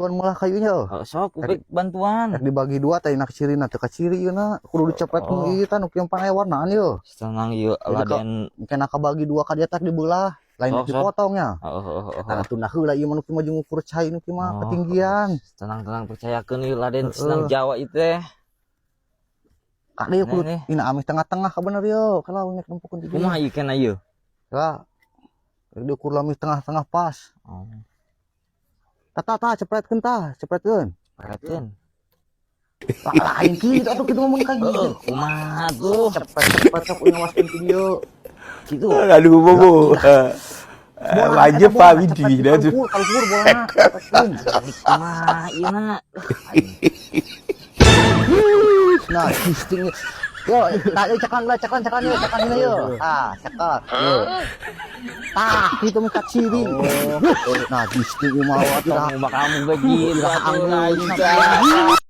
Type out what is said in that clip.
Bantuan meulah kayunya. Oh, sok upik bantuan. Rek dibagi dua teh, nak cirina teu kaciri ieu na. Kudu dicepret Oh. nu ieu tah, nu kieu pan aya warnaan ieu. Tenang ieu, Laden. Kena kabagi dua ka dieu teh dibelah. Lain Sok, sok. dipotongnya. Oh. Tah, tunda heula ieu mah, nu kieu mah jeung ngukur cai nu kieu mah Oh, ketinggian. Tenang, tenang, percayakeun ieu Laden Heeh. senang Jawa itu teh. Kade ieu kudu Nih, nih. ina ameh tengah-tengah ka bener ieu. Kalau nya nempokeun di dieu. Kumaha ieu kena ieu? Ya. Rek diukur lami tengah-tengah pas. Oh, Tah, tah, tah, cepretkeun tah, cepretkeun. Perhatian. Tah, lain kitu atuh, kitu mah mun ka Heeh, gitu. Kumaha tuh? Cepret cepret, sok ngawaskeun ti dieu. Gitu. Aduh, bobo. Bola, Wajib eta Pak bola, Widi cepret dah tuh. kaluhur, kaluhur bolana, cepretkeun. Kumaha ieu na? Nah, gisting. Yo, tah, yo ceklan lah, ceklan, ceklan yo, ceklan ini yo. Ah, ceklan. Yo. Tah, itu mah kaciri. Nah, gisting mah Tong kamu begitu Iraha atuh anggeus. Lain.